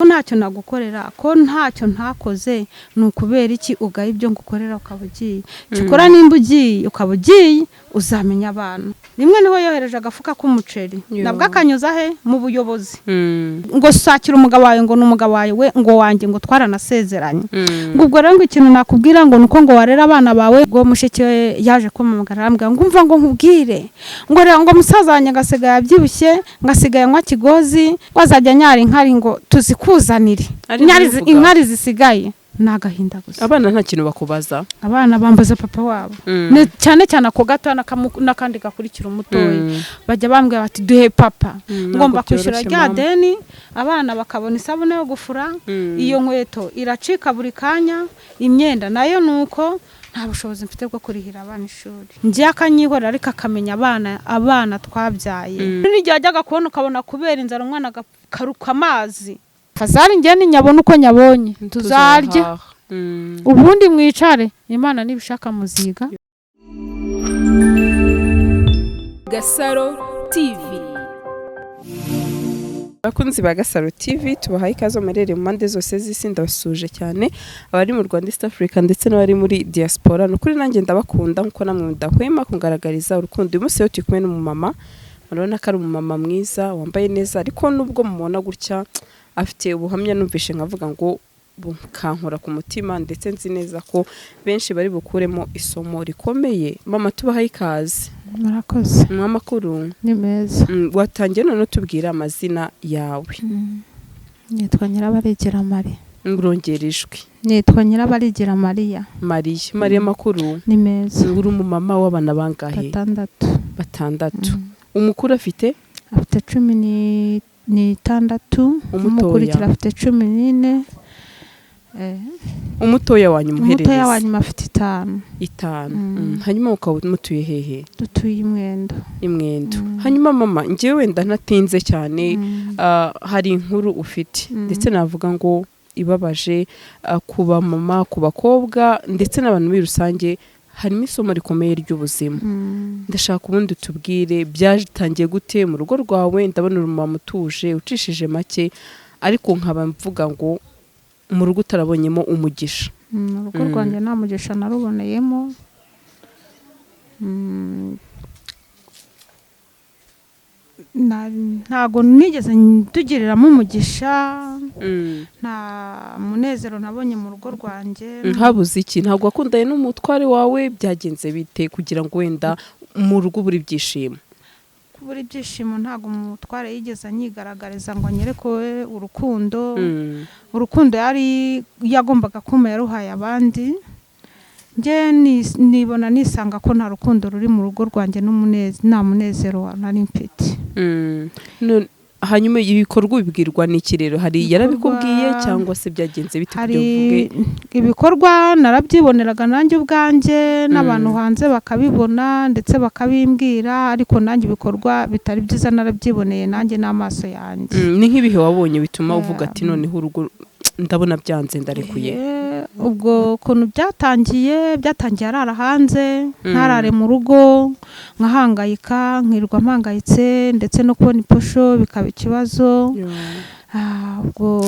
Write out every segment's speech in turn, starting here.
Ko ntacyo nagukorera, ko ntacyo ntakoze, ni ukubera iki ugaye ibyo ngukorera ukaba ugiye? Cyokora nimba ugiye, ukaba ugiye, uzamenya abana. Rimwe niho yohereje agafuka k'umuceri, nabwo akanyuza he mu buyobozi, ngo sakira umugabo wawe, ngo ni umugabo wawe we, ngo wanjye, ngo twaranasezeranye. Ngo ubwo rero ngo ikintu nakubwira ngo nuko ngo warera abana bawe. Ubwo mushiki we yaje kumpamagara, arambwira ngo umva, ngo nkubwire, ngo rero ngo musaza wanjye ngo asigaye abyibushye, ngo asigaye anywa kigozi, ngo azajya anyara inkari, ngo tuzikuzanire. Ari Inkari kubivuga. Inkari zisigaye ni agahinda gusa. Abana nta kintu bakubaza? Abana bambaza papa wabo. Cyane cyane ako gato n'akandi gakurikira umutoya. Bajya bambwira bati: "Duhe papa." Ngomba Ntabwo kwishyura byoroshye, rya mama. deni, abana bakabona isabune yo gufura. Iyo nkweto iracika buri kanya, imyenda nayo ni uko. Nta bushobozi mfite bwo kurihira abana ishuri. Njye akanyihorera, ariko akamenya abana twabyaye. N'igihe ajyaga kubona, ukabona kubera inzara umwana agakaruka amazi. Fazari njye ninyabona uko nyabonye tuzarya. Tuzahaha. Ubundi mwicare, Imana nibishaka muziga. Gasaro TV. Abakunzi ba Gasaro TV, tubahaye ikaze muherereye mu mpande zose z'isi. Ndabasuje cyane abari mu Rwanda, East Africa ndetse n'abari muri diaspora. Ni ukuri nanjye ndabakunda nkuko namwe mudahwema kungaragariza urukundo. Uyu munsi rero turi kumwe n'umumama, murabona ko ari umumama mwiza wambaye neza, ariko nubwo mubona gutya afite ubuhamya numvishe nkavuga ngo bukankora ku mutima, ndetse nzi neza ko benshi bari bukuremo isomo rikomeye. Mama, tubahaye ikaze. Murakoze. Amakuru? Ni meza. Watangiye none tubwira amazina yawe. Nitwa Nyirabarigera Mariya. Ngurongera ijwi. Nitwa Nyirabarigera Mariya. Mariya, Mariya, amakuru? Ni meza. Uri umumama w'abana bangahe? Batandatu. Batandatu. Umukuru afite? Afite 16. Umutoya? Umukurikira afite 14. Umutoya wa nyuma Umutoya uherereza? wa nyuma afite 5. 5. Mm. Hanyuma mukaba mutuye hehe? Dutuye i Mwendo. I Mwendo. Mm. Hanyuma mama, njyewe wenda ntatinze cyane, hari inkuru ufite, ndetse navuga ngo ibabaje, ku bamama, ku bakobwa ndetse n'abantu muri rusange. Harimo isomo rikomeye ry'ubuzima. Ndashaka ubundi tubwire byatangiye gute mu rugo rwawe. Ndabona uri umumama utuje, ucishije make, ariko nkaba mvuga ngo mu rugo utarabonyemo umugisha. Urugo rwanjye nta mugisha naruboneyemo. Ntago nigeze tugiriramo umugisha. Nta munezero nabonye mu rugo rwanjye. Habuze iki? Ntabwo wakundanye n'umutware wawe? Byagenze bite kugira ngo wenda mu rugo ubure ibyishimo? Kubura ibyishimo, ntabwo umutware yigeze anyigaragariza ngo anyereke we urukundo. Urukundo yari yagombaga kumpa yaruhaye abandi. Njye nibona nisanga ko nta rukundo ruri mu rugo rwanjye nta munezero nari mfite. Hanyuma ibikorwa ubibwirwa n'iki rero? Hari yarabikubwiye cyangwa se byagenze bite Hari kugira uvuge? ibikorwa narabyiboneraga nanjye ubwanjye, n'abantu hanze bakabibona ndetse bakabimbwira, ariko nanjye ibikorwa bitari byiza narabyiboneye nanjye n'amaso yanjye. Ni nk'ibihe wabonye bituma uvuga ati: "Noneho urugo ndabona byanze, ndarekuye"? Ubwo ukuntu byatangiye arara hanze, ntarare mu rugo, nkahangayika, nkirirwa mpangayitse, ndetse no kubona iposho bikaba ikibazo. Ubwo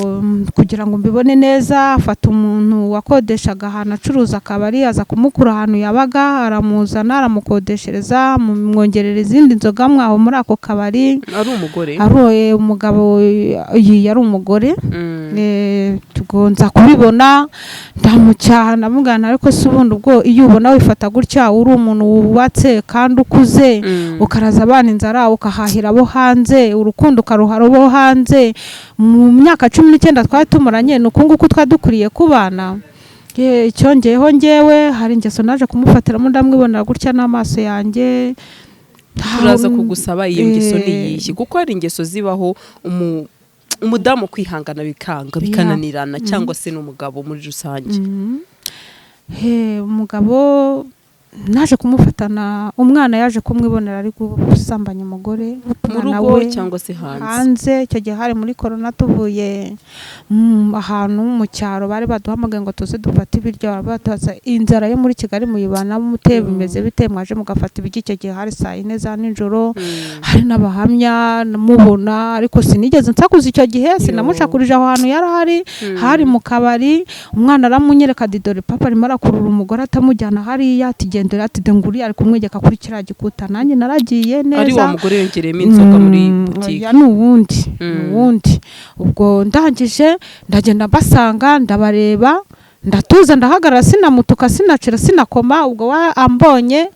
kugira ngo mbibone neza, afata umuntu wakodeshaga ahantu acuruza akabari, aza kumukura ahantu yabaga, aramuzana, aramukodeshereza, amwongerera izindi nzoga mwaho muri ako kabari. Ari umugore? Ari umugabo, iyi yari umugore. Ubwo nza kubibona, ndamucyaha, ndamubwira, ariko se ubundi ubwo iyo ubona wifata gutya, uri umuntu wubatse kandi ukuze, ukaraza abana inzara, ukahahira abo hanze, urukundo ukaruha abo hanze, mu myaka 19 twari tumuranye, ni uku nguku twari dukwiriye kubana? Icyongeyeho ngewe hari ingeso naje kumufatiramo, ndamwibonera gutya n'amaso yanjye. Turaza kugusaba iyo ngeso ni iyihe, kuko hari ingeso zibaho umudamu kwihangana bikanga, bikananirana, cyangwa se n'umugabo muri rusange. Umugabo Naje kumufatana umwana, yaje kumwibonera ari gusambanya umugore. Mu Umwana rugo we cyangwa se hanze? Hanze. Icyo gihe hari muri korona, tuvuye ahantu mu cyaro, bari baduhamagaye ngo tuze dufate ibiryo. Batubaza inzara yo muri Kigali muyibanamo mute? Bimeze bite? Mwaje mugafata ibiryo? Icyo gihe hari saa 4 za nijoro. Hari n'abahamya mubona, ariko sinigeze nsakuza icyo gihe, sinamucakurije aho hantu yari ahari. Hari mu kabari. Umwana aramunyereka ati: "Dore papa arimo arakurura umugore atamujyana hariya," ati: "Gendera," ati: "Nguriya ari kumwegeka kuri kiriya gikuta." Nanjye naragiye neza. Ari wa mugore yongereyemo inzoga muri butike? Oya, ni uwundi, ni uwundi. Ubwo ndangije ndagenda mbasanga, ndabareba, ndatuza, ndahagarara, sinamutuka, sinacira, sinakoma. Ubwo wa ambonye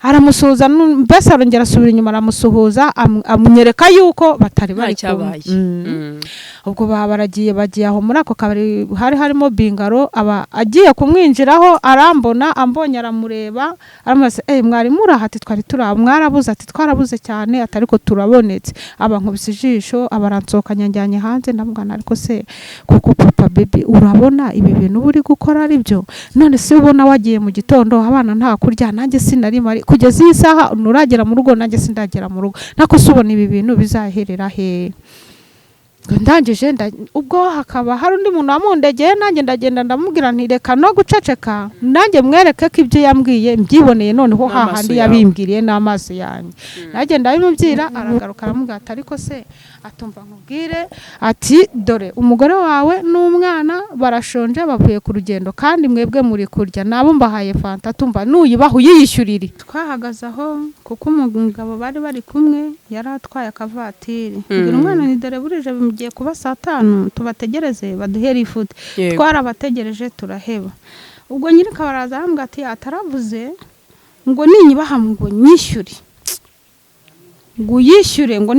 aramusuhuza, mbese arongera asubira inyuma aramusuhuza, amunyereka yuko batari Nta bari kumwe. cyabaye. Ubwo baba baragiye, bagiye aho muri ako kabari hari harimo bingaro. Aba agiye kumwinjiraho, arambona, ambonye aramureba, aramubaza: "Eh, mwari muraha?" Ati: "Twari turi aho." "Mwarabuze?" Ati: "Twarabuze cyane," ati: "ariko turabonetse." Aba nkubise ijisho, aba aransohokanye, anjyanye hanze. Ndamubwira: "Ariko se kuko papa baby, urabona ibi bintu uba uri gukora ari byo? None se ubona wagiye mu gitondo, abana nta kurya, nanjye sinari mari, kugeza iyi saha nturagera mu rugo, nanjye sindagera mu rugo, nako se ubona ibi bintu bizaherera hehe?" Ndangije ubwo hakaba hari undi muntu wamundegeye, nanjye ndagenda ndamubwira nti: "Reka no guceceka, nanjye mwereke ko ibyo yambwiye mbyiboneye noneho N'amaso hahandi yawe. yabimbwiriye n'amaso yanjye." Nanjye ndabimubwira, aragaruka aramubwira ati: "Ariko se," atumva nkubwire, ati: "Dore umugore wawe n'umwana barashonje, bavuye ku rugendo, kandi mwebwe muri kurya, nabo mbahaye fanta, tumva nuyibaha uyiyishyurire." Twahagaze aho kuko umugabo bari bari kumwe yari atwaye akavatiri. Mbwira umwana ni: "Dore burije, bigiye kuba saa 5, tubategereze baduhere ifuti." Twarabategereje turaheba. Ubwo nyirikabaraza arambwira ati: "Ataravuze ngo ninyibaha ngo nyishyure, ngo uyishyure, ngo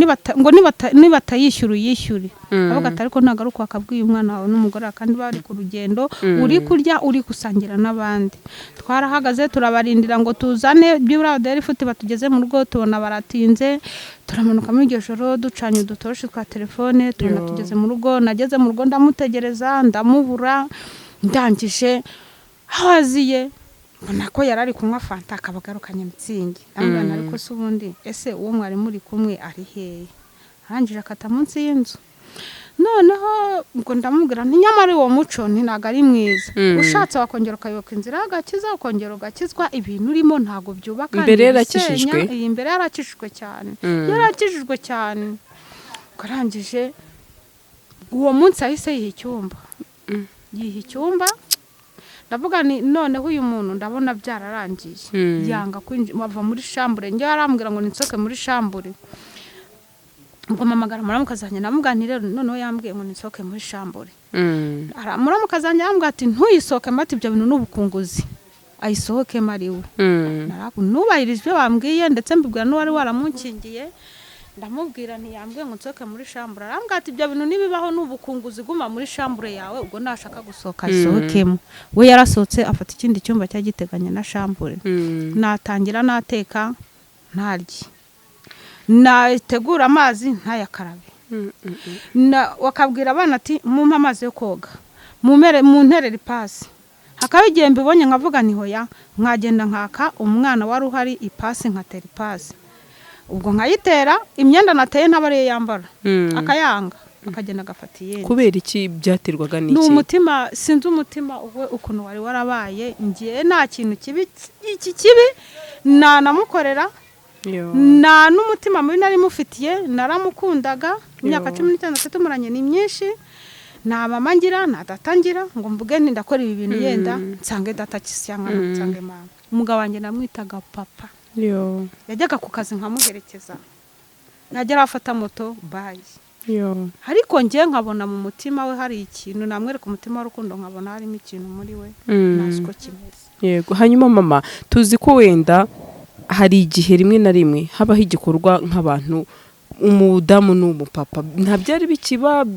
nibatayishyura uyishyure." Avuga ati: "Ariko ntabwo ari uko wakabwiye umwana wawe n'umugore wawe, kandi bari ku rugendo, uri kurya, uri gusangira n'abandi." Twarahagaze turabarindira ngo tuzane byibura baduhere ifuti batugeze mu rugo, tubona baratinze, turamanuka muri iryo joro ducanye udutoroshi twa telefone, tubona tugeze mu rugo. Nageze mu rugo ndamutegereza, ndamubura. Ndangije aho aziye mbona ko yari ari kunywa fanta, akaba agarukanye Mützig. Ndamubwira nti: "Ariko se ubundi ese uwo mwari muri kumwe ari hehe?" Arangije akata munsi y'inzu. Noneho ubwo ndamubwira nti: "Nyamara uwo muco nti ntabwo ari mwiza. Ushatse wakongera ukayoboka inzira y'agakiza, ukongera ugakizwa. Ibintu urimo ntabwo byubaka, Mbere ni yarakijijwe? ibisenya." Iyi mbere yarakijijwe cyane. Yarakijijwe cyane. Ubwo arangije uwo munsi ahise yiha icyumba. Yiha icyumba. Ndavuga ni: "Noneho uyu muntu ndabona byararangiye." Yanga kwinjira, ava muri chambre. Njyewe arambwira ngo ninsohoke muri chambre. Ubwo mpamagara muramukazi wanjye, ndamubwira nti: "Rero noneho yambwiye ngo ninsohoke muri chambre." Muramukazi wanjye arambwira ati: "Ntuyisohokemo," ati: "Ibyo bintu ni ubukunguzi, ayisohokemo ari we." Nubahirije ibyo bambwiye, ndetse mbibwira n'uwari waramunkingiye. Ndamubwira nti: "Yambwiye ngo nsohoke muri chambre." Arambwira ati: "Ibyo bintu nibibaho, ni ubukunguzi, guma muri chambre yawe, ubwo nashaka gusohoka asohokemo." We yarasohotse, afata ikindi cyumba cyari giteganye na chambre. Natangira nateka ntarye, nategura amazi ntayakarabe. Wakabwira abana ati: "Mumpe amazi yo koga, mumere munterere ipasi." Hakaba igihe mbibonye nkavuga nti: "Hoya," nkagenda nkaka umwana wari uhari ipasi, nkatera ipasi. Ubwo nkayitera, imyenda nateye ntaba ariyo yambara. Akayanga, akagenda agafata iyindi. Kubera iki? Byaterwaga Ni n'iki? umutima, sinzi umutima we ukuntu wari warabaye. Ngiye nta kintu kibi, iki kibi nanamukorera. Nta n'umutima mubi nari mufitiye, naramukundaga. Imyaka 19 tumuranye ni myinshi. Nta mama ngira, nta data ngira ngo mvuge nti ndakora ibi bintu, yenda nsange data cyangwa nsange mama. Umugabo wanjye namwitaga papa. Yajyaga ku kazi nkamuherekeza, yagera afata moto bayi. Ariko njye nkabona mu mutima we hari ikintu, namwereka umutima w'urukundo, nkabona harimo ikintu muri we. Ntazi uko kimeze. Yego. Hanyuma mama, tuzi ko wenda hari igihe rimwe na rimwe habaho igikorwa nk'abantu, umudamu n'umupapa, nta byari bikiba,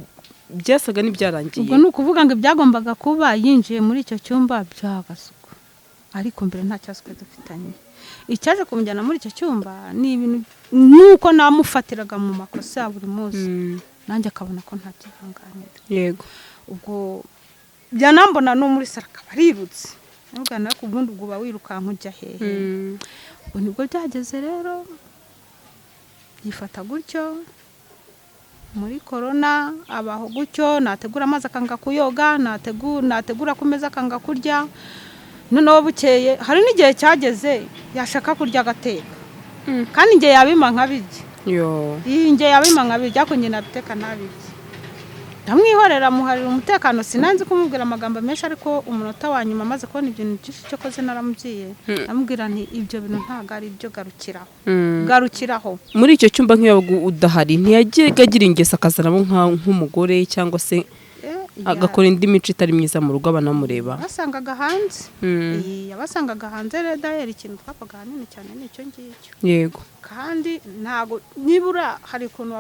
byasaga n'ibyarangiye. Ubwo ni ukuvuga ngo ibyagombaga kuba yinjiye muri icyo cyumba byagasuku, ariko mbere nta kibazo twari dufitanye. Icyaje kumujyana muri icyo cyumba ni ibintu nuko namufatiraga mu makosa ya buri munsi, nanjye akabona ko ntabyihanganira. Ubwo byanambona no muri saro akaba arirutse. Nubwo nawe ku bundi ubwo uba wirukanka ujya hehe? Ubwo nibwo byageze rero, yifata gutyo muri korona, abaho gutyo, nategura amazi akanga kuyoga, nategura ku meza akanga kurya. Noneho bukeye hari n'igihe cyageze yashaka kurya agateka, kandi njye yabima nkabirya. Yo. Iyi njye yabima nkabirya, ariko njye nabiteka ntabirya. Ndamwihorera, muharira umutekano. Sinanzi kumubwira amagambo menshi, ariko umunota wa nyuma amaze kubona ibintu byinshi cyo koze naramubwiye, ndamubwira nti: "Ibyo bintu ntabwo ari ibyo, garukiraho, garukiraho." Muri icyo cyumba, nk'iyo yabaga udahari, ntiyajyaga agira ingeso akazanamo nk'umugore cyangwa se agakora indi mico itari myiza mu rugo abanamureba? Basangaga hanze. Yabasangaga hanze rero. Dahera ikintu twapfaga ahanini cyane ni icyo ngicyo. Kandi ntago nibura hari ukuntu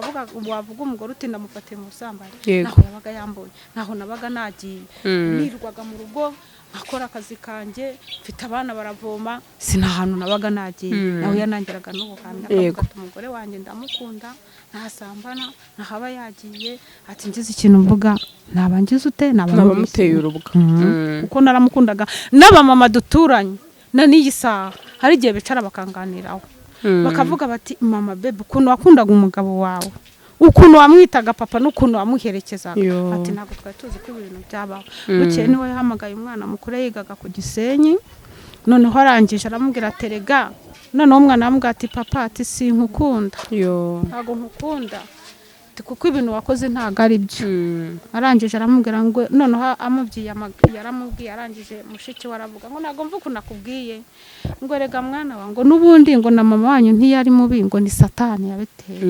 wavuga umugore uti: "Ndamufatiye mu busambanyi." Ntaho yabaga yambonye, ntaho nabaga nagiye. Nirirwaga mu rugo nkakora akazi kanjye, mfite abana baravoma, sina hantu nabaga nagiye. Nawe yanangiraga n'ubuhamya, akavuga ati: "Umugore wanjye ndamukunda, ntasambana, ntahaba yagiye." Ati: "Ngize ikintu mvuga naba ngize ute, naba naba mubeshye." Muteye urubwa. Kuko naramukundaga. N'abamama duturanye na n'iyi saha hari igihe bicara bakanganiraho, bakavuga bati: "Mama bebe, ukuntu wakundaga umugabo wawe, ukuntu wamwitaga papa n'ukuntu wamuherekezaga." Yo. Ati: "Ntabwo twari tuzi ko ibintu byabaho." Bukeye niwe yahamagaye umwana mukuru, yigaga ku Gisenyi. Noneho arangije aramubwira ati: "Erega." Noneho umwana aramubwira ati: "Papa," ati, "sinkukunda." Yo. "Ntabwo nkukunda," ati, "kuko ibintu wakoze ntabwo ari byo." Arangije aramubwira ngo noneho amubwiye yaramubwiye, arangije mushiki we aravuga ngo: "Ntabwo mvuga ukuntu akubwiye," ngo: "Erega mwana wa," ngo, "n'ubundi," ngo, "na mama wanyu ntiyari mubi," ngo, "ni Satani yabiteye."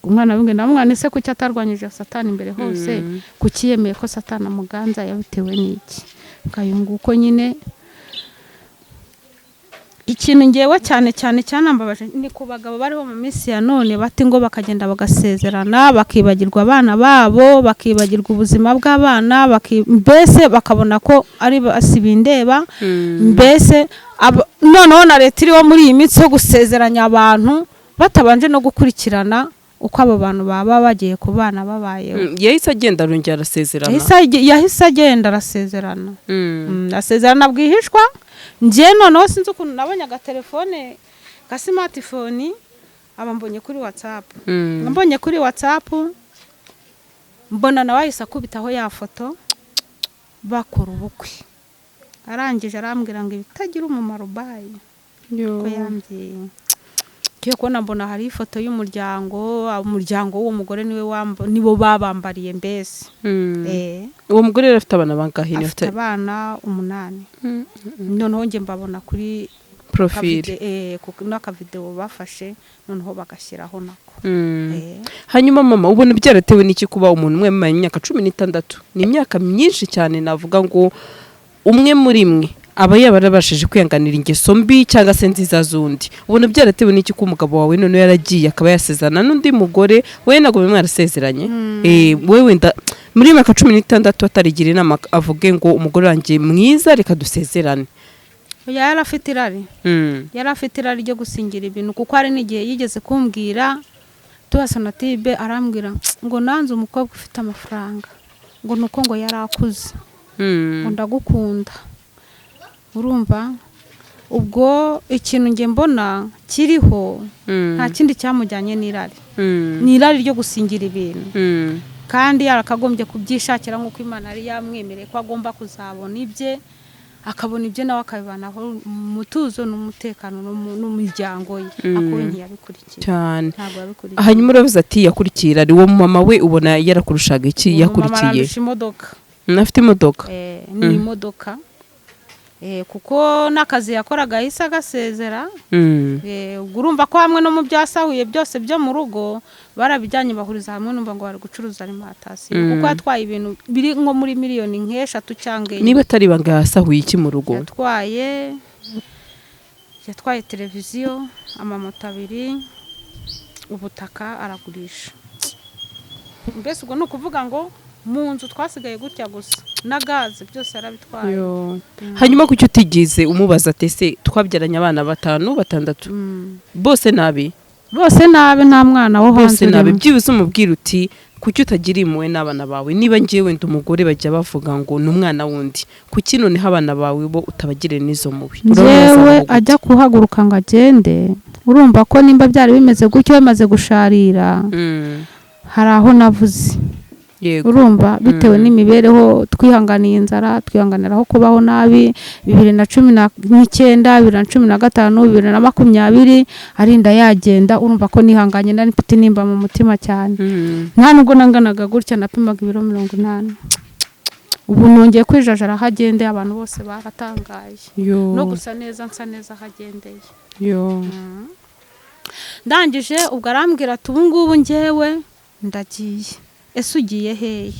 Umwana w'ingwe na mwana ese kuki atarwanyije Satani imbere hose? Kuki yemeye ko Satani amuganza? Yabitewe n'iki? Nguko nyine. Ikintu ngewe cyane cyane cyanambabaje ni ku bagabo bariho mu minsi ya none, bati ngo bakagenda bagasezerana, bakibagirwa abana babo, bakibagirwa ubuzima bw'abana, mbese bakabona ko ari si bindeba. Mbese noneho na leta iriho muri iyi minsi yo gusezeranya abantu batabanje no gukurikirana uko abo bantu baba bagiye ku bana babayeho. Yahise agenda arongera arasezerana? Yahise agenda arasezerana. Asezerana bwihishwa. Njye noneho sinzi ukuntu nabonye agatelefone ka smartphone, aba mbonye kuri WhatsApp. Mbonye kuri WhatsApp, mbona nawe ahise akubitaho ya foto bakora ubukwe. Arangije arambwira ngo ibitagira umumaro, bye. Yo. Ko yambwiye, ngiye kubona mbona hari ifoto y'umuryango, umuryango w'uwo mugore niwe nibo babambariye mbese. Uwo mugore yari afite abana bangahe? Niba Afite abana 8. Noneho njye mbabona kuri profile. N'akavidewo bafashe noneho bagashyiraho nako. Hanyuma mama, ubona byaratewe n'iki kuba umuntu umwe mumaranye imyaka 16? Ni imyaka myinshi cyane. Navuga ngo umwe muri mwe aba yaba yarabashije kwihanganira ingeso mbi cyangwa se nziza z'undi. Ubona byaratewe n'iki ko umugabo wawe noneho yaragiye akaba yasezerana n'undi mugore? We ntabwo mwe mwarasezeranye. We wenda muri iyi myaka 16 atarigira inama avuge ngo: "Umugore wanjye mwiza, reka dusezerane." Oya, yari afite irari. Yari afite irari ryo gusingira ibintu, kuko hari n'igihe yigeze kumbwira tuba Sonatube, arambwira ngo: "Nanze umukobwa ufite amafaranga," ngo nuko ngo yari akuze, ngo: "Ndagukunda." Urumva ubwo ikintu njye mbona kiriho, nta kindi cyamujyanye n'irari, ni irari ryo gusingira ibintu, kandi yarakagombye kubyishakira nk'uko Imana yari yamwemereye ko agomba kuzabona ibye, akabona ibye nawe akabibanaho mu mutuzo n'umutekano n'umuryango ye. Ariko we ntiyabikurikiye. Cyane. Ntabwo yabikurikiye. Hanyuma uravuze ati yakurikiye irari. Uwo mama we ubona yarakurushaga iki? Uwo mama Yakurikiye arandusha imodoka. Afite imodoka? Ni imodoka. Kuko n'akazi yakoraga yahise agasezera. Ubwo urumva ko hamwe no mu byasahuye byose byo mu rugo barabijyanye bahuriza hamwe, numva ngo bari gucuruza alimentation, kuko yatwaye ibintu biri nko muri miliyoni nk'eshatu cyangwa 4. Niba atari ibanga, yasahuye iki mu rugo? Yatwaye televiziyo, amamoto abiri, ubutaka aragurisha. Mbese ubwo ni ukuvuga ngo mu nzu twasigaye gutya gusa, na gaze byose yarabitwaye. Yo. Hanyuma kuki utigeze umubaza ati: "Ese twabyaranye abana batanu, batandatu, bose nabi?" Bose nabi, nta mwana wo hanze Bose nabi. urimo. Byibuze umubwira uti Kuki utagira impuhwe n'abana bawe? Niba ngewe wenda umugore bajya bavuga ngo ni umwana wundi, kuki noneho abana bawe bo utabagirira n'izo mpuhwe? Urabona Njyewe azabaho gute? Ajya kuhaguruka ngo agende, urumva ko nimba byari bimeze gutyo, bimaze gusharira, hari aho navuze. Urumva, bitewe n'imibereho twihanganiye, inzara twihanganiraho, kubaho nabi, 2019, 2015, 2020, arinda yagenda. Urumva ko nihanganye, nari mfite intimba mu mutima cyane. Nta nubwo nanganaga gutya, napimaga ibiro 80. Ubu nongeye kwijajara aho agendeye, abantu bose baratangaye. Yo. No gusa neza, nsa neza aho agendeye. Yo. Ndangije ubwo arambwira ati: "Ubu ngubu njyewe ndagiye." "Ese ugiye hehe,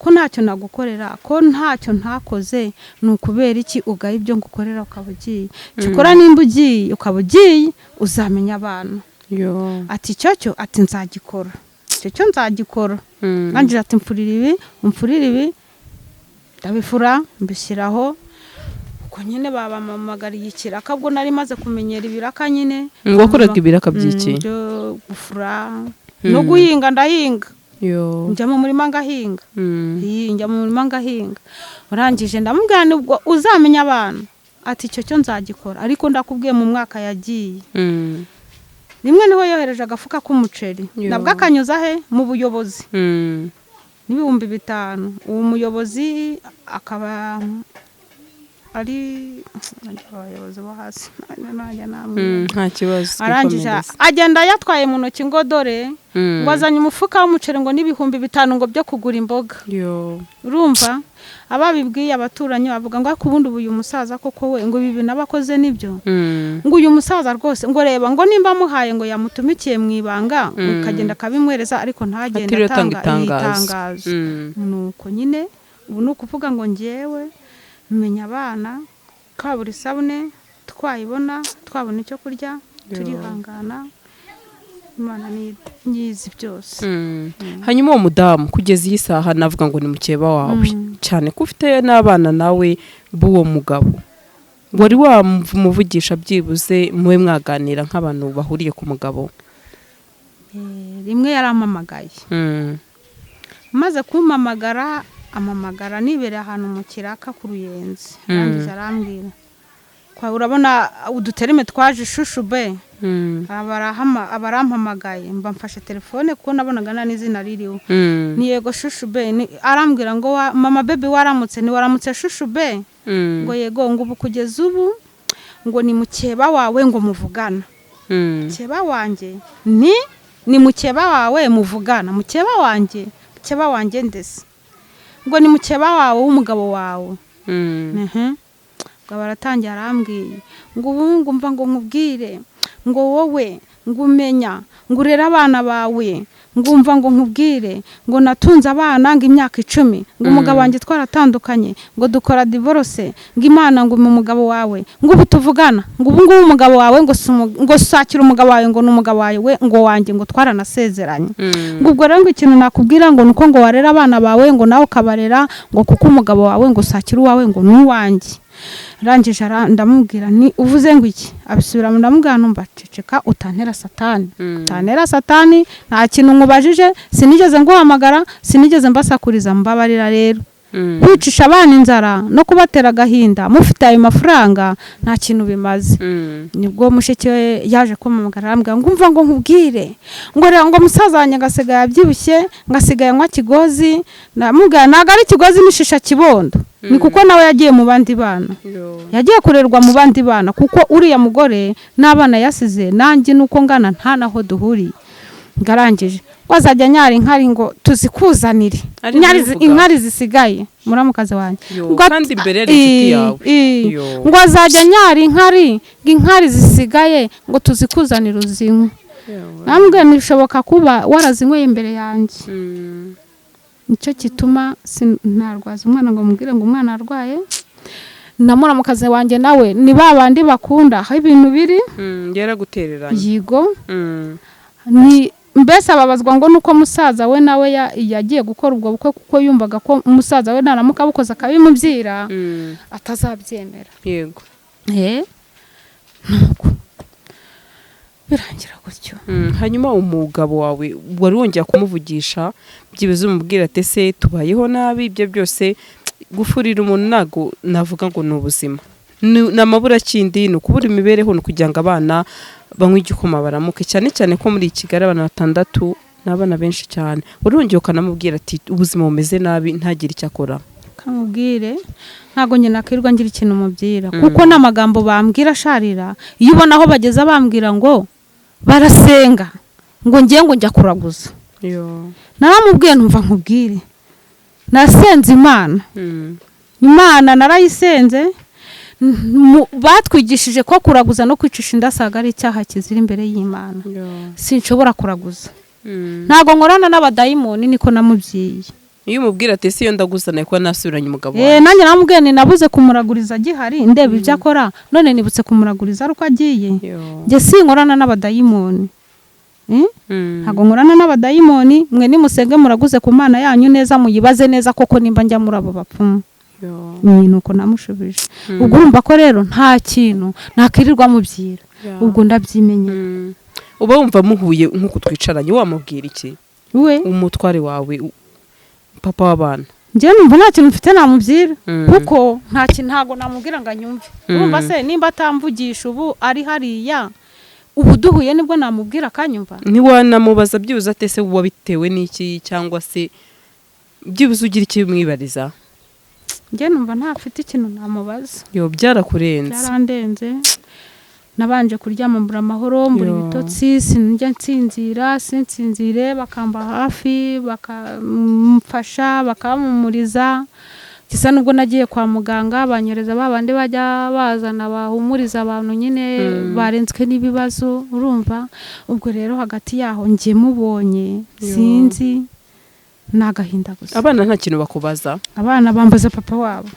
ko ntacyo nagukorera, ko ntacyo ntakoze? Ni ukubera iki ugaye ibyo ngukorera ukaba ugiye? Cyokora nimba ugiye, ukaba ugiye, uzamenya abana." Yo. Ati: "Icyo cyo," ati, "nzagikora, icyo cyo nzagikora." Arangije ati: "Mfurira ibi, umfurire ibi." Ndabifura, mbishyiraho ubwo nyine babamamagariye ikiraka. Ubwo nari maze kumenyera ibiraka nyine. Ngo wakoraga ibiraka by'iki? Byo gufura no guhinga, ndahinga. Yo. Njya mu murima ngahinga. Iyi, njya mu murima ngahinga. Urangije ndamubwira nti: "Ubwo uzamenya abana." Ati: "Icyo cyo nzagikora." Ariko ndakubwiye, mu mwaka yagiye, rimwe niho yohereje agafuka k'umuceri. Yo. Nabwo akanyuza he? Mu buyobozi, n'5,000. Uwo muyobozi akaba ari abayobozi bo hasi, najya namwe. Nta kibazo. Arangije twikomereze. agenda yatwaye mu ntoki ngo dore, ngo azanye umufuka w'umuceri, ngo n'5,000 ngo byo kugura imboga. Yo. Urumva, ababibwiye abaturanyi bavuga ngo: "Ariko ubundi ubu uyu musaza koko we, ngo ibi bintu aba akoze nibyo?" Ngo: "Uyu musaza rwose," ngo, "reba," ngo, "nimba amuhaye," ngo, "yamutumikiye mu ibanga, akagenda akabimwereza, ariko ntagende Atiriwe atanga atanga itangazo. itangazo." Nuko nyine ubu ni ukuvuga ngo ngewe menya abana, twabura isabune twayibona, twabona icyo kurya, turihangana. Imana niyizi byose. Hanyuma uwo mudamu kugeza iyi saha navuga ngo ni mukeba wawe, cyane ko ufite n'abana nawe b'uwo mugabo, wari wamuvugisha byibuze mube mwaganira nk'abantu bahuriye ku mugabo? Rimwe yarampamagaye. Maze kumpamagara, amamagara nibereye ahantu mu kiraka ku Ruyenzi. Arangije arambwira kwa, urabona uduterime twaje ishushu be. Aba arampamagaye, mba mfashe telefone kuko nabonaga nta n'izina ririho. Ni yego shushu be. Arambwira ngo: "Mama baby, waramutse?" Ni waramutse shushu be. Ngo yego, ngo ubu kugeza ubu ngo ni mukeba wawe ngo muvugana. Mukeba wanjye? Ni mukeba wawe muvugana. Mukeba wanjye? Mukeba wanjye ndetse? Ngo ni mukeba wawe w'umugabo wawe. Ngo baratangiye, arambwiye ngo ubu ngo mva ngo nkubwire ngo wowe ngo umenya ngo urere abana bawe, ngo umva ngo nkubwire ngo natunze abana ngo imyaka 10, ngo umugabo wanjye twaratandukanye, ngo dukora divorce, ngo Imana ngo mu mugabo wawe, ngo ubu tuvugana, ngo ubu ngubu umugabo wawe ngo si ngo sakira umugabo wawe, ngo ni umugabo wawe, ngo wanjye, ngo twaranasezeranye. Ngo ubwo rero ngo ikintu nakubwira ngo nuko ngo warera abana bawe, ngo nawe ukabarera, ngo kuko umugabo wawe ngo sakira uwawe, ngo ni uwanjye. Arangije ndamubwira ni uvuze ngo iki? Abisubiramo. Ndamubwira numva: "Ceceka, utantera satani, utantera satani. Nta kintu nkubajije, sinigeze nguhamagara, sinigeze mbasakuriza. Mbabarira rero, kwicisha abana inzara no kubatera agahinda mufite ayo mafaranga nta kintu bimaze." Nibwo mushiki we yaje kumpamagara, arambwira ngo umva ngo nkubwire ngo reba ngo musaza wanjye ngo asigaye abyibushye, ngo asigaye anywa kigozi. Namubwira ntabwo ari kigozi, ni shisha kibondo, ni kuko nawe yagiye mu bandi bana, yagiye kurerwa mu bandi bana, kuko uriya mugore n'abana yasize nanjye nuko ngana nta naho duhuriye. Ngarangije ngo azajya anyara inkari ngo tuzikuzanire. Ari Inkari kubivuga. Inkari zisigaye muramukazi wanjye. Yo, Ngo kandi imbere yari inshuti yawe. Yo. Ngo azajya anyara inkari, ngo inkari zisigaye ngo tuzikuzanire uzinywe. Nambwe ntibishoboka kuba warazinyweye imbere yanjye. Nicyo gituma ntarwaza umwana ngo mubwire ngo umwana arwaye. Na muramukazi wanjye nawe ni ba bandi bakunda aho ibintu biri. Yaragutereranye. Yigo. Ni mbese ababazwa ngo nuko musaza we nawe yagiye gukora ubwo bukwe, kuko yumvaga ko musaza we naramuka abukoze akabimubyira atazabyemera. Nuko Birangira gutyo. Hanyuma umugabo wawe wari wongera kumuvugisha, byibuze umubwira ati: "Ese tubayeho nabi?" Ibyo byose, gufurira umuntu ntago navuga ngo ni ubuzima, ni amaburakindi, ni ukubura imibereho, ni ukugira ngo abana banywe igikoma baramuke, cyane cyane ko muri Kigali abana batandatu ni abana benshi cyane. Wari wongeye ukanamubwira ati: "Ubuzima bumeze nabi," ntagire icyo akora? Kamubwire, ntabwo njye nakwirirwa ngira ikintu mubwira, kuko n'amagambo bambwira asharira. Iyo ubona aho bageze bambwira ngo barasenga, ngo ngiye ngo njya kuraguza. Naramubwiye, ntumva nkubwire, nasenze Imana. Imana narayisenze. Batwigishije ko kuraguza no kwicisha indasaga ari icyaha kizira imbere y'Imana. Sinshobora kuraguza. Ntabwo nkorana n'abadayimoni, niko namubyiye. Iyo umubwira ati: "Ese iyo ndaguzana kuba nasubiranye umugabo Eh, wawe?" Nanjye namubwiye ni nabuze kumuraguriza agihari, ndeba ibyo akora, none nibutse kumuraguriza ari uko agiye. Njye sinkorana n'abadayimoni. Eh? Ntabwo nkorana n'abadayimoni. Mwe nimusenge muraguze ku Mana yanyu neza, muyibaze neza koko nimba njya muri abo bapfumu. Ni nuko namushubije. Ubwo urumva ko rero nta kintu nakirirwa mubyira. Ubwo ndabyimenyera. Uba wumva muhuye nk'uko twicaranye wamubwira iki? We? Umutware wawe, papa w'abana. Njyewe numva nta kintu mfite namubwira, kuko nta kintu, ntabwo namubwira ngo anyumve. Urumva se nimba atamvugisha ubu ari hariya, ubu duhuye nibwo namubwira akanyumva? Ntiwanamubaza byibuze ate se wabitewe n'iki, cyangwa se byibuze ugira icyo umwibariza? Njye numva ntafite ikintu namubaza. Yo, byarakurenze. Byarandenze. Nabanje kuryama mbura amahoro, mbura ibitotsi, sinjya nsinzira, sinsinzire. Bakamba hafi, bakamfasha, bakampumuriza. Gisa nubwo nagiye kwa muganga, banyereza ba bandi bajya bazana bahumuriza abantu nyine barenzwe n'ibibazo. Urumva ubwo rero hagati yaho njye mubonye, sinzi, ni agahinda gusa. Abana nta kintu bakubaza? Abana bambaza papa wabo.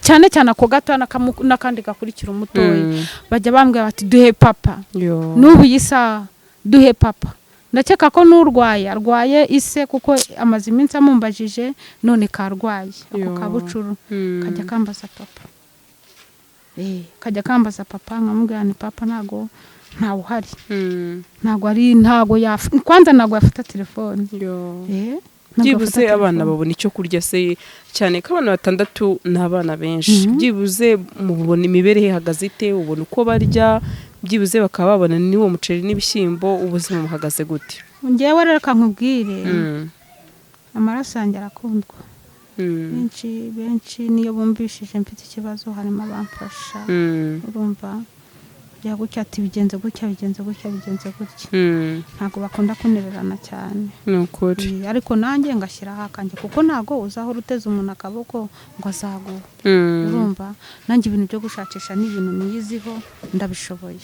Cyane cyane ako gato n'akandi gakurikira umutoya. Bajya bambwira bati: "Duhe papa." N'ubu iyi saha: "Duhe papa." Ndakeka ko n'urwaye arwaye ise, kuko amaze iminsi amumbajije, none karwaye ako kabucuru. Kajya kambaza papa. Kajya kambaza papa, nkamubwira ni papa ntago, ntawe uhari. Ntago ari, ntago kwanza ntago yafata telefone. Ntago Byibuze yafata abana telefone. babona icyo kurya se? Cyane ko abana batandatu ni abana benshi. Byibuze mubona imibereho ihagaze ite? Ubona uko barya, byibuze bakaba babona n'uwo muceri n'ibishyimbo? Ubuzima buhagaze gute? Njyewe rero reka nkubwire, amaraso yanjye arakundwa. Benshi benshi niyo bumvishije mfite ikibazo, harimo abamfasha. Urumva kujya gutya ati: "Bigenze gutya, bigenze gutya, bigenze gutya." Ntabwo bakunda kunererana cyane. Ni ukuri. Ariko nanjye ngashyiraho akanjye, kuko ntabwo uzahora uteze umuntu akaboko ngo azaguha. Urumva nanjye ibintu byo gushakisha ni ibintu niyiziho, ndabishoboye.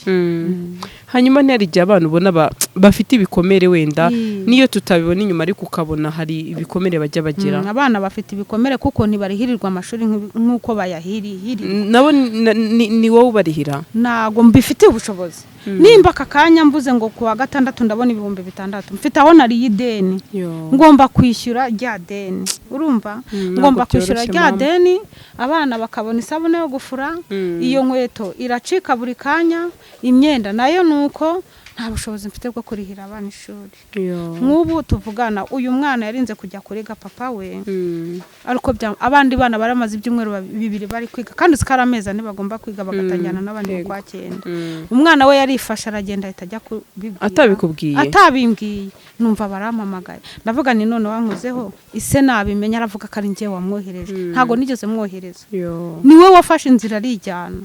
Hanyuma ntihari igihe abana ubona bafite ibikomere wenda, niyo tutabibona inyuma, ariko ukabona hari ibikomere bajya bagira? Abana bafite ibikomere kuko ntibarihirirwa amashuri nk'uko bayahirihirirwa. Nabo ni wowe ubarihira? Ntabwo mbifitiye ubushobozi. Nimba aka kanya mvuze ngo ku wa gatandatu ndabona 6000, mfite aho nariye ideni, ngomba kwishyura rya deni. Urumva, Ntabwo ngomba kwishyura byoroshye, rya mama. deni, abana bakabona isabune yo gufura. Iyo nkweto iracika buri kanya, imyenda nayo ni uko. Nta bushobozi mfite bwo kurihira abana ishuri. Nk'ubu tuvugana, uyu mwana yarinze kujya kurega papa we, ariko abandi bana baramaze ibyumweru 2 bari kwiga, kandi uzi ko ari amezi 4 bagomba kwiga, bagatangirana n'abandi mu kwa cyenda. Umwana we yarifashe aragenda, ahita ajya kubibwira. Atabikubwiye? Atabimbwiye. Numva barampamagaye, ndavuga ni none wankozeho ise, nabimenya aravuga ko ari njye wamwohereje. Ntabwo nigeze mwohereza. Niwe wafashe inzira arijyana.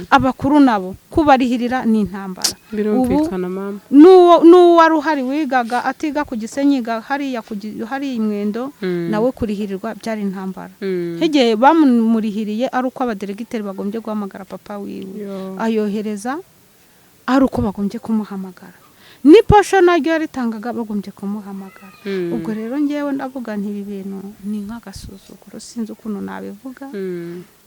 Abakuru nabo kubarihirira ni intambara. Birumvikana, mama. N'uwari uhari wigaga atiga ku Gisenyi, yiga hariya hariya i Mwendo, nawe kurihirirwa byari intambara. Nk'igihe bamurihiriye ari uko abaderegiteri bagombye guhamagara papa wiwe, ayohereza ari uko bagombye kumuhamagara, n'iposho naryo yaritangaga bagombye kumuhamagara. Ubwo rero ngewe ndavuga nti ibi bintu ni nk'agasuzuguro, sinzi ukuntu nabivuga.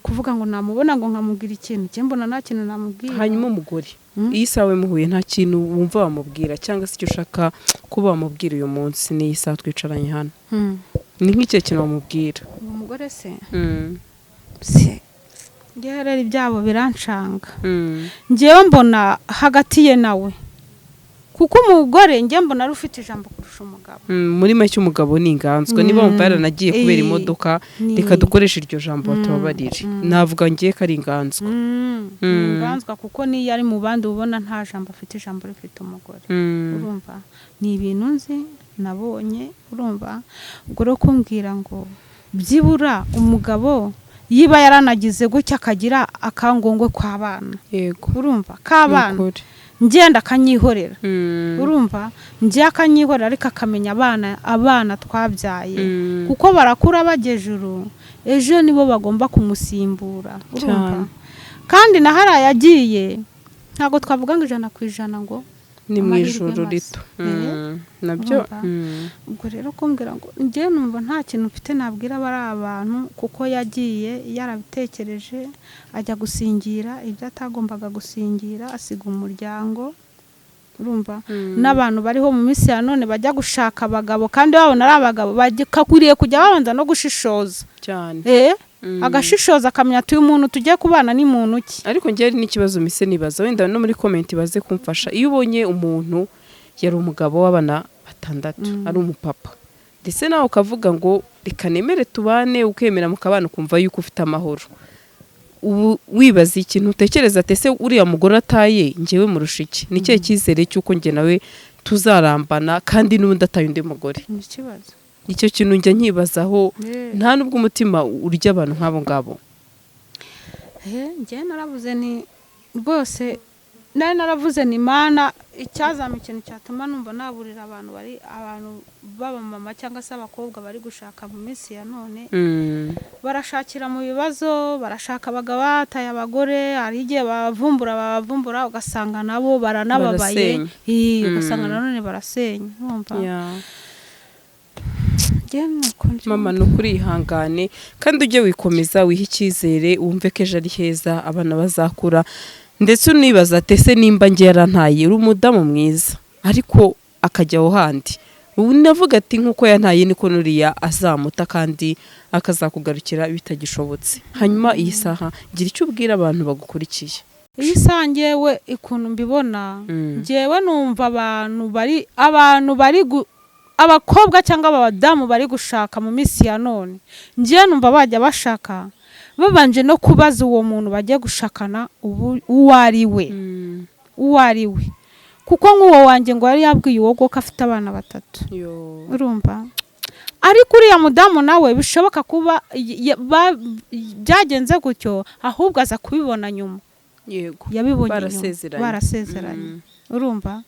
Kuvuga ngo namubona ngo nkamubwira ikintu, njye mbona nta kintu namubwira. Hanyuma umugore, iyi saha we muhuye, nta kintu wumva wamubwira, cyangwa se icyo ushaka kuba wamubwira uyu munsi n'iyi saha twicaranye hano? Ni nk'ikihe kintu wamubwira? Uwo mugore se? Se ngewe rero ibyabo birancanga. Ngewe mbona hagati ye nawe Kuko umugore njye mbona ari ufite ijambo kurusha umugabo. Muri make umugabo ni inganzwa, niba wumva yaranagiye kubera imodoka, reka dukoreshe iryo jambo, batubabarire, navuga ngiye ko ari inganzwa. Ni inganzwa, kuko niyo ari mu bandi ubona nta jambo afite, ijambo rifite umugore. Urumva ni ibintu nzi nabonye. Urumva ubwo rero kumbwira ngo byibura umugabo yiba yaranagize gutya akagira akangongwe kw'abana, urumva k'abana, Ni ukuri. ngenda akanyihorera. Urumva njye akanyihorera, ariko akamenya abana twabyaye, kuko barakura bajya ejuru, ejo nibo bagomba kumusimbura. Urumva Cyane. kandi na hariya yagiye ntabwo twavuga ngo 100% ngo Ni mu amahirwe ijoro masa. rito. Nabyo. Urumva? Ubwo rero kumbwira ngo njye numva nta kintu mfite nabwira bari abantu, kuko yagiye yarabitekereje, ajya gusingira ibyo atagombaga gusingira, asiga umuryango. Urumva n'abantu bariho mu minsi ya none bajya gushaka abagabo kandi babona ari abagabo bakakwiriye kujya babanza no gushishoza. Cyane. Agashishoza akamenya ati uyu muntu tugiye kubana ni muntu ki. Ariko njye hari n'ikibazo mise nibaza, wenda no muri comment baze kumfasha. Iyo ubonye umuntu yari umugabo w'abana batandatu, ari umupapa, ndetse nawe ukavuga ngo reka nemere tubane, ukemera mukabana, ukumva yuko ufite amahoro, ubu wibaza ikintu utekereza ati ese uriya mugore ataye njyewe murusha iki? Ni ikihe cyizere cy'uko njye nawe tuzarambana kandi n'ubundi ataye undi mugore? Ni ikibazo. Icyo kintu njya nkibazaho. Nta n'ubwo umutima urya abantu nk'abo ngabo. Njye naravuze ni rwose, nari naravuze ni Mana icyazama ikintu cyatuma numva naburira abantu bari abantu b'abamama cyangwa se abakobwa bari gushaka mu minsi ya none, barashakira mu bibazo, barashaka abagabo bataye abagore. Hari igihe babavumbura ugasanga nabo baranababaye. Barasenya. Ugasanga nanone barasenya. Urumva njye nuko mbyumva. Mama, ni ukuri ihangane, kandi ujye wikomeza, wihe icyizere, wumve ko ejo ari heza, abana bazakura. Ndetse unibaza ati ese nimba njye yarantaye, uri umudamu mwiza, ariko akajya aho handi, ubu navuga ati nk'uko yantaye niko nuriya azamuta kandi akazakugarukira bitagishobotse. Hanyuma iyi saha gira icyo ubwira abantu bagukurikiye. Iyi saha njyewe ukuntu mbibona, njyewe numva abantu bari abakobwa cyangwa abadamu bari gushaka mu minsi ya none, njyewe numva bajya bashaka babanje no kubaza uwo muntu bagiye gushakana ubu uwo ari we, uwo ari we. Kuko nk'uwo wanjye ngo yari yabwiye uwo ko afite abana batatu. Yo. Urumva ariko uriya mudamu nawe bishoboka kuba byagenze gutyo, ahubwo aza kubibona nyuma. Yabibonye nyuma. Barasezeranye. Barasezeranye. Urumva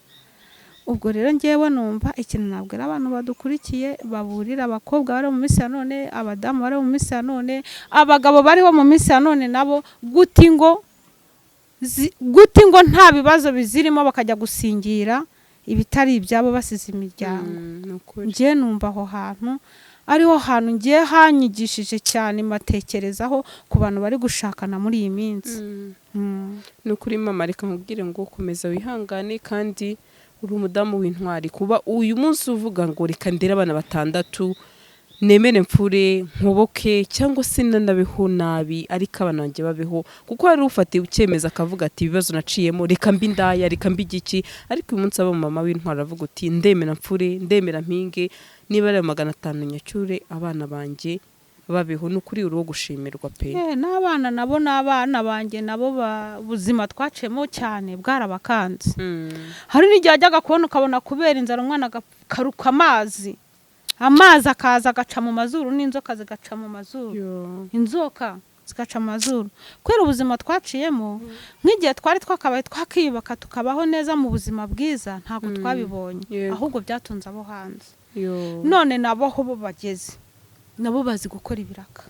ubwo rero ngewe numva ikintu nabwira abantu badukurikiye, baburira abakobwa bari mu minsi ya none, abadamu bari mu minsi ya none, abagabo bariho mu minsi ya none nabo, guti ngo nta bibazo bizirimo, bakajya gusingira ibitari ibyabo basize imiryango. Ni ukuri. Njye numva aho hantu ariho hantu ngiye hanyigishije cyane, matekerezaho ku bantu bari gushakana muri iyi minsi. Ni ukuri mama, reka nkubwire ngo komeza wihangane, kandi uri umudamu w'intwari kuba uyu munsi uvuga ngo reka ndere abana batandatu, nemere mfure nkuboke cyangwa se nanabeho nabi, ariko abana banjye babeho. Kuko hari ufata icyemezo akavuga ati ibibazo naciyemo, reka mbe indaya, reka mbe igiki. Ariko uyu munsi aba mama w'intwari aravuga uti ndemera mfure, ndemera mpinge, niba ari ayo 500 nyacyure, abana banjye babeho. Ni ukuri uri uwo gushimirwa pe. N'abana nabo, n'abana banjye nabo ubuzima twaciyemo cyane bwarabakanze. Hari n'igihe ajyaga kubona ukabona kubera inzara umwana agakaruka amazi, amazi akaza agaca mu mazuru, n'inzoka zigaca mu mazuru. Yo. Inzoka zigaca mu mazuru kubera ubuzima twaciyemo. Nk'igihe twari twakabaye twakiyubaka tukabaho neza mu buzima bwiza, ntabwo twabibonye. Ahubwo byatunze abo hanze. Yo. None nabo aho bo bageze nabo bazi gukora ibiraka,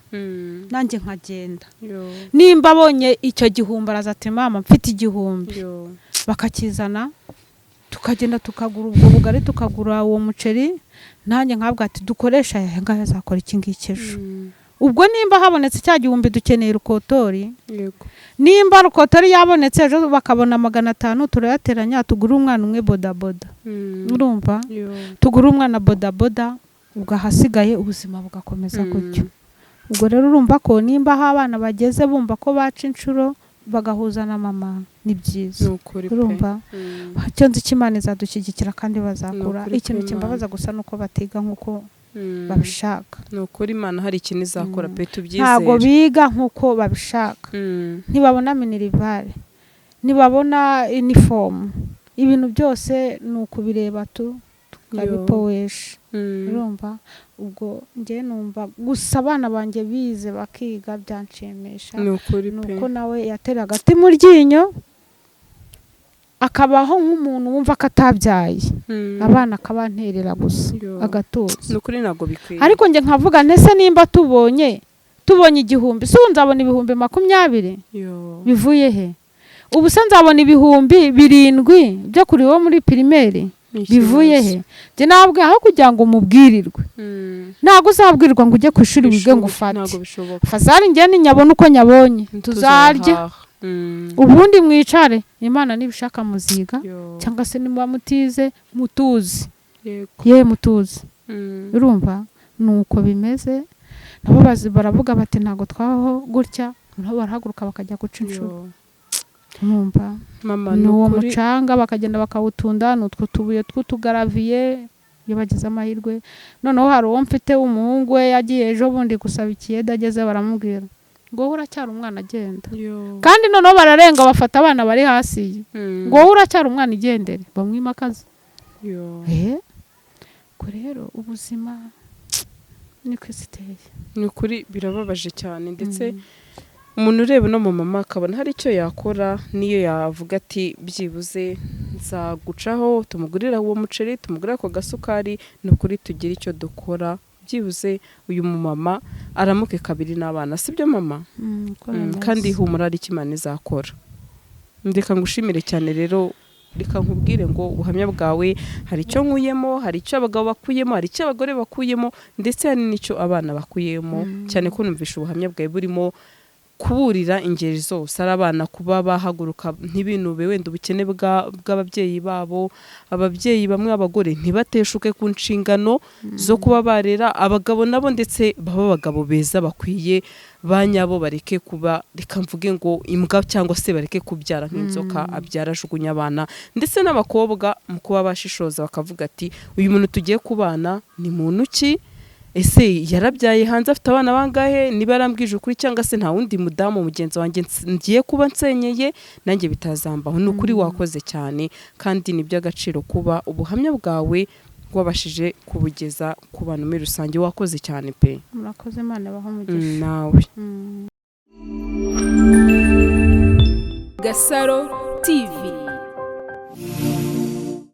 nanjye nkagenda. Yo. Nimba abonye icyo gihumbi araza ati mama mfite 1000. Yo. Bakakizana, tukagenda tukagura ubwo bugari, tukagura uwo muceri, nanjye nkabwa ati dukoresha aya ngaya azakora iki ngiki ejo. Ubwo nimba habonetse cya 1000 dukeneye rukotori. Nimba rukotori yabonetse ejo bakabona 500, turayateranya tugure umwana umwe bodaboda. Urumva Yo. tugure umwana bodaboda, ubwo ahasigaye ubuzima bugakomeza gutyo. Ubwo rero urumva ko nimba aho abana bageze bumva ko baca inshuro bagahuza na mama, ni byiza. Ni ukuri pe. Urumva, icyo nzi cyo, Imana izadushyigikira kandi bazakura. Ni ukuri Ikintu kw'Imana. kimbabaza gusa ni uko batiga nk'uko babishaka. Ni ukuri, Imana hari ikintu izakora pe, tubyizere. Ntabwo biga nk'uko babishaka. Ntibabona minerval, ntibabona inifomu, ibintu byose ni ukubireba tu tukabipowesha. Urumva, ubwo njye numva gusa abana banjye bize bakiga byanshimisha. Ni ukuri Ni pe. uko nawe yatera agati mu ryinyo, akabaho nk'umuntu wumva ko atabyaye, abana akabanterera gusa, Yo. agatuza. Ni ukuri, ntabwo bikwiye. Ariko njye nkavuga ntese nimba tubonye 1000, si ubu nzabona 20,000? Yo. Bivuye he? Ubu se nzabona 7000 byo kuri wo muri primaire? Ni Bivuye ikibazo. he? Njye nabwe aho kugira ngo mubwirirwe, ntabwo uzabwirwa ngo ujye ku ishuri wige ngo ufate. Ntabwo bishoboka. Fazari njye ninyabona uko nyabonye tuzarya. Tuzahaha. Ubundi mwicare, Imana nibishaka muziga, Yo. cyangwa se nimuba mutize mutuzi. Ye, mutuzi. Urumva, ni uko bimeze. Nabo bazi baravuga bati ntabwo twabaho gutya, nabo barahaguruka bakajya guca inshuro. Yo. Urumva, Mama, ni ni uwo ukuri. mucanga bakagenda bakawutunda, ni utwo tubuye tw'utugaraviye iyo bagize amahirwe. Noneho hari uwo mfite w'umuhungu, we yagiye ejo bundi gusaba ikiyede, ageze baramubwira ngo wowe uracyari umwana, agenda. Yo. Kandi noneho bararenga bafata abana bari hasi ye, ngo wowe uracyari umwana, igendere, bamwimakaza. Yo. Ubwo rero ubuzima niko isi iteye. Ni ukuri birababaje cyane, ndetse umuntu ureba uno mumama akabona hari icyo yakora, niyo yavuga ati byibuze nzagucaho tumugurira uwo muceri, tumugurira ako gasukari. Ni ukuri tugire icyo dukora, byibuze uyu mumama aramuke kabiri n'abana, sibyo mama? Uko bimeze. Kandi humura, hari icyo Imana izakora. Reka ngushimire cyane rero, reka nkubwire ngo ubuhamya bwawe hari icyo nkuyemo, hari icyo abagabo bakuyemo, hari icyo abagore bakuyemo, ndetse hari n'icyo abana bakuyemo, cyane ko numvisha ubuhamya bwawe burimo kuburira ingeri zose, ari abana kuba bahaguruka ntibinube wenda ubukene bw'ababyeyi babo, ababyeyi bamwe abagore ntibateshuke ku nshingano zo kuba barera, abagabo nabo ndetse baba abagabo beza bakwiye ba nyabo, bareke kuba, reka mvuge ngo imbwa, cyangwa se bareke kubyara nk'inzoka, abyara ajugunya abana, ndetse n'abakobwa mu kuba bashishoza bakavuga ati uyu muntu tugiye kubana ni muntu ki? Ese yarabyaye hanze, afite abana bangahe? Niba yarambwije ukuri, cyangwa se nta wundi mudamu mugenzi wanjye ngiye kuba nsenyeye nanjye bitazambaho. Ni ukuri wakoze cyane, kandi ni iby'agaciro kuba ubuhamya bwawe wabashije kubugeza ku bantu muri rusange. Wakoze cyane pe. Murakoze, Imana ibahe umugisha. Nawe. Gasaro TV.